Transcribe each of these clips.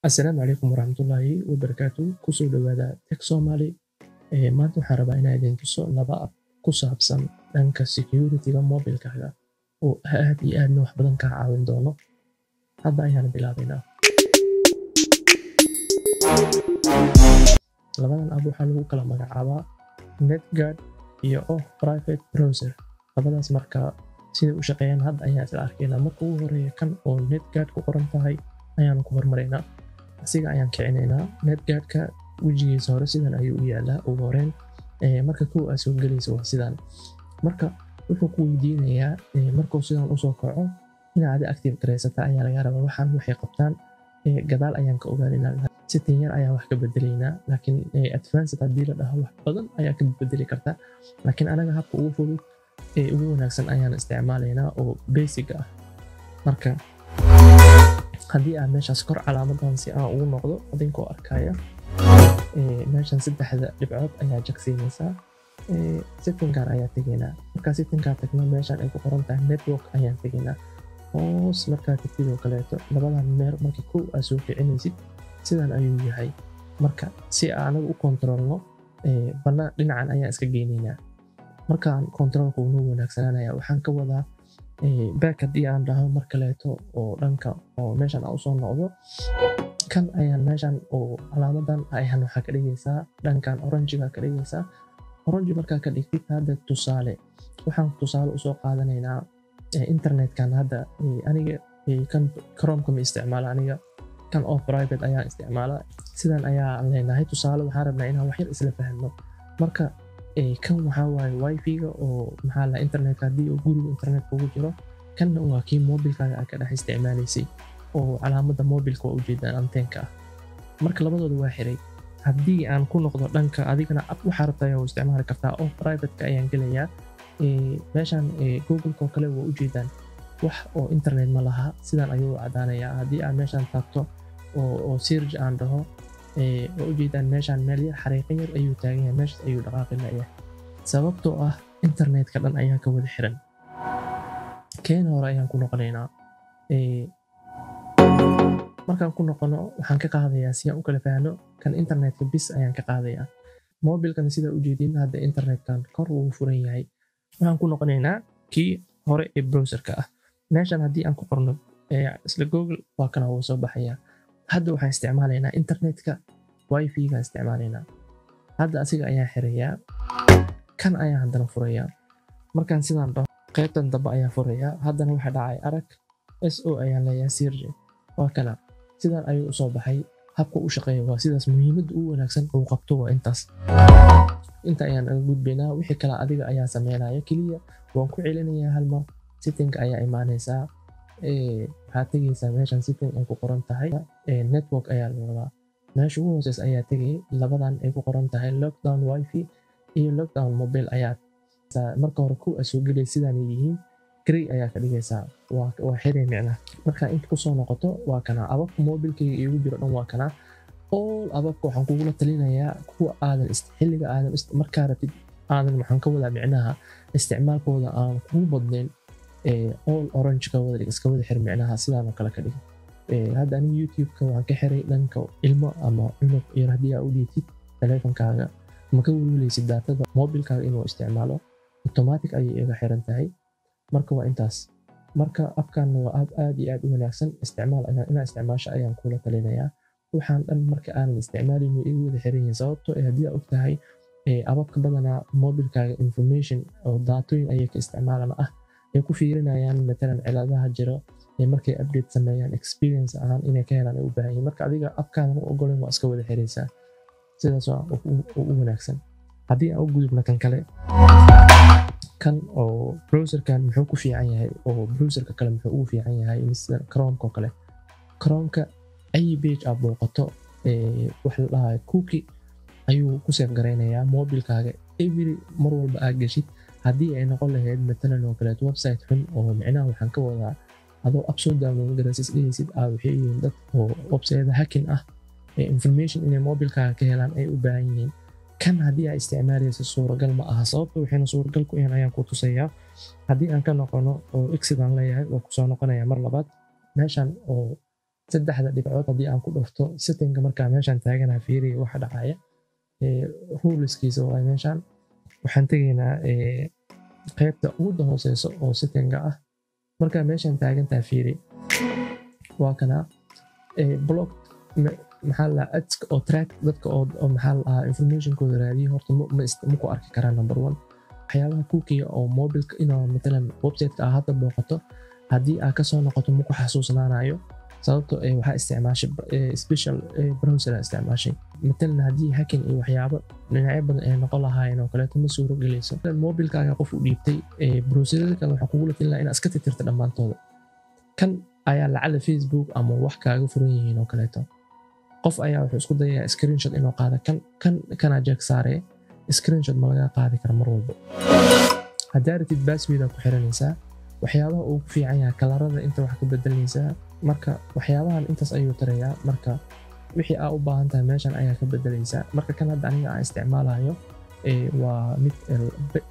Assalaamu calaykum waraxmatullaahi wabarakaatu. Kusoo dhawaada Tech Somali. Maanta waxaan rabaa inaan idin tuso laba app ku saabsan dhanka security-ga mobilkaaga oo aad iyo aadna wax badan kaa caawin doono. Hadda ayaan bilaabaynaa. Labadan app waxaa lagu kala magacaabaa NetGuard iyo Off Private Browser. Labadaas marka siday u shaqeeyaan hadda ayaan isla arkaynaa. Marka ugu horeeya kan oo NetGuard ku qoran tahay ayaanu ku hormaraynaa. Asiga ayaan kicinaynaa. NetGuard-ka wejigiisa hore sidan ayuu u yaalaa ugu horeyn. Marka kow aad soo gelayso waa sidan. Marka wuxuu ku weydiinayaa, markuu sidan usoo kaco, inaad active gareysata ayaa laga rabaa. Waxaan waxay qabtaan gadaal ayaan ka ogaanaynaa. Setting yar ayaan wax ka bedelaynaa, laakiin advanced haddii la dhaho wax badan ayaa ka bedeli kartaa, laakiin anaga habka ugu fudud ee ugu wanaagsan ayaan isticmaalaynaa oo basic ah. Marka haddii aan meeshaas kor calaamadan si aan ugu noqdo, adinkoo arkaya, meeshan saddexda dhibcood ayaa jagsiinaysaa. Settingkan ayaa tegaynaa. Markaa settingkaa tagno, meeshan ay ku qoran tahay network ayaan tegaynaa. Hoos markaa tagtid oo kaleeto, labadan meel marka kow aad soo kicinaysid sidan ayuu yahay. Marka si aan anagu u kontrolno, banaan dhinacan ayaan iska geynaynaa. Markaan kontrolka uu noo wanaagsanaanaya, waxaan ka wadaa, back haddii aan dhaho mar kaleeto oo dhanka oo meeshan aan usoo noqdo, kan ayaan meeshan oo calaamadan ayaan waxaa ka dhigaysaa dhankan oranjiga ka dhigaysaa. Orange markaa ka dhigtid, hadda tusaale waxaan tusaale usoo qaadanaynaa internetkan. Hadda aniga kan Chromeka ma isticmaala, aniga kan off private ayaan isticmaalaa. Sidan ayaa leenahay. Tusaale waxaan rabnaa inaan wax yar isla fahanno. Marka kan waxaa waaye wifi-ga oo maxaa la internetka haddii uu guriga internet kugu jiro. Kanna waa kii mobilkaaga aad ka dhex isticmaalaysay oo calaamada mobilka waa ujeedaan anteenka ah. Marka labadooda waa xiray. Haddii aan ku noqdo dhanka, adigana app waxaa rabta ayaa u isticmaali kartaa. Off private-ka ayaan gelayaa. Meeshan Google-ka oo kale waa ujeedaan, wax oo internet ma laha, sidan ayuu u cadaanayaa. Haddii aan meeshan taabto oo search aan dhaho, waa ujeedaan meeshan meel yar xariiqin yar ayuu taagan yahay, meeshaas ayuu dhaqaaqi layahay, sababtoo ah internetka dhan ayaa ka wada xiran. Keena hore ayaan ku noqonaynaa. Markaan ku noqono, waxaan ka qaadayaa si aan u kala fahno, kan internetka bis ayaan ka qaadayaa. Mobilkana sidaa ujeedin hadda internetkan kor wuu furan yahay. Waxaan ku noqonaynaa kii hore ee browserka ah. Meeshan haddii aan ku qorno isla Google, waa kana, wuu soo baxayaa. Hadda waxaan isticmaalaynaa internetka wifi-ga isticmaalaynaa. Hadda asiga ayaan xirayaa, kan ayaan haddana furayaa. Markaan sidaan dhaho, qaybtan dambe ayaan furayaa. Haddana waxa dhacay arag. So ayaan leeyahay search, waa kana, sidan ayuu usoo baxay. Habka u shaqeeya waa sidaas. Muhiimadda ugu wanaagsan uu qabto waa intaas. Inta ayaan aga gudbaynaa, wixii kale adiga ayaa sameynaya. Keliya waan ku celinayaa hal mar. Setting ayaa imaanaysaa, waxaad tegaysaa meeshan setting ay ku qoran tahay. Network ayaa la rabaa. Meesha ugu hooseysa ayaa tegay, labadan ay ku qoran tahay lockdown wifi iyo lockdown mobile ayaa marka hore ku soo gelay sidaanay yihiin, grey ayaa ka dhigaysaa, waa xiray micnaha. Marka inta kusoo noqoto, waa kana appabka mobilkayga iigu jiro dhan, waa kana all appabka. Waxaan kugula talinayaa kuwa aadan xilliga aadan markaa rabtid aadan, waxaan ka wadaa micnaha isticmaalkooda aan kugu badnayn, all orange ka wada dhig, iska wada xir micnaha, sidaan oo kale ka dhig. Hadda aniga YouTube-ka waan ka xiray. Dhanka ilmo ama cunug yar haddii aa u dhiibtid taleefankaaga, ma ka welweleysid daatada mobilkaaga inuu isticmaalo, automatic ayay iga xiran tahay. Marka waa intaas. Marka appkan waa app aad iyo aad u wanaagsan. Isticmaal, inaa isticmaasho ayaan kula talinayaa. Waxaan dhan marka aanan isticmaalin way iga wada xiran yihiin, sababtoo ah haddii aa ogtahay appabka badanaa mobilkaaga information oo daatooyin ayay ka isticmaalaan ah ay ku fiirinayaan, matalan ciladaha jiro ee markay update sameeyaan, experience ahaan inay ka helaan ay u baahan yihiin. Marka adiga appkaadan u ogoleen, waa iska wada xiraysaa. Sidaas waa u wanaagsan. Haddii aan u gudubna kan kale, kan oo browserkan muxuu ku fiican yahay oo browserka kale muxuu ugu fiican yahay? Mise Chromeka oo kale, Chromeka ay page aad booqato, wax la dhahayo cookie ayuu ku save garaynayaa mobilkaaga every mar walba aad geshid. Haddii ay noqon lahayd matalan oo kaleeto website xun oo micnaha waxaan ka wadaa adoo app soo download garaysid dhehaysid waxay yihiin dad oo website hacking ah ee information inay mobilkaaga ka helaan ay u baahan yihiin. Kan haddii aa isticmaalaysa suuragal ma aha. Sababta waxayna suuragal ku ahayn ayaan ku tusayaa. Haddii aan ka noqono oo exit aan leeyahay, waa kusoo noqonaya mar labaad meeshan oo Saddexda dhibcood haddii aan ku dhufto settingka, markaa meeshaan taaganaha, fiiriya waxa dhacaya. Ruleskiisa waa meeshaan. Waxaan tegaynaa qaybta ugu hooseyso oo settinga ah. Markaa meeshaan taagantaha, fiiri, waa kana block. Maxaa la ads oo track dadka oo maxaa la dhahaa informationkooda raadiyo, horta ma ku arki karaan, number one. Waxyaabaha cookie oo mobilka inaa matalan website-ka aa hadda booqato, haddii aa kasoo noqoto ma ku xasuusnaanayo, sababto waxaa isticmaashay special browser aa isticmaashay. Matalan haddii hacking iyo waxyaabo dhinacyo badan ay noqon lahaayeen oo kaleeto, ma suuro gelayso. Mobilkaaga qof u dhiibtay, browserada kale waxaa kugula talin lahaa inaad iska tirtirto dhammaantooda. Kan ayaa lacala Facebook ama wax kaaga furan yihiin oo kaleeto, qof ayaa wuxuu isku dayayaa screenshot inuu qaado. Kan kanaa check saaree, screenshot ma laga qaadi kara mar walbo. Haddaa rabtid password ku xiranaysaa. Waxyaabaha uu ku fiican yahay, colorada inta wax ka bedelaysaa. Marka waxyaabahan intaas ayuu tarayaa. Marka wixii aa u baahan tahay meeshan ayaa ka bedelaysaa. Marka kan hadda aniga aan isticmaalayo waa mid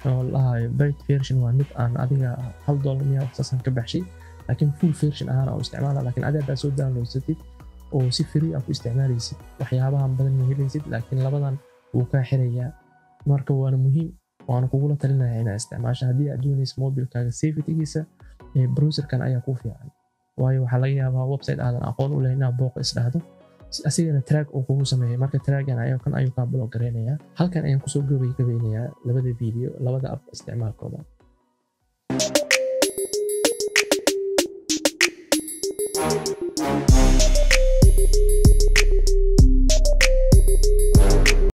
oo lahayo paid version, waa mid aan adiga $1 miya waxsaasaan ka baxshay, laakiin full version ahaan aan u isticmaala. Laakiin adi haddaa soo downloadsatid oo si free ah ku isticmaalaysid, waxyaabahan badan ma helaysid, laakiin labadan wuu kaa xirayaa. Marka waana muhiim, waana kugula talinaya inaad isticmaasho haddii aad doonayso mobilkaaga safetygiisa. Browserkan ayaa kuu fiican, waayo waxaa laga yaabaa website aadan aqoon u lahayn inaad booqo isdhahdo, asigana track uu kugu sameeyay. Marka trackan ayaa kan ayuu kaa block gareynayaa. Halkan ayaan kusoo gabagabeynayaa labada video, labada app isticmaalkooda.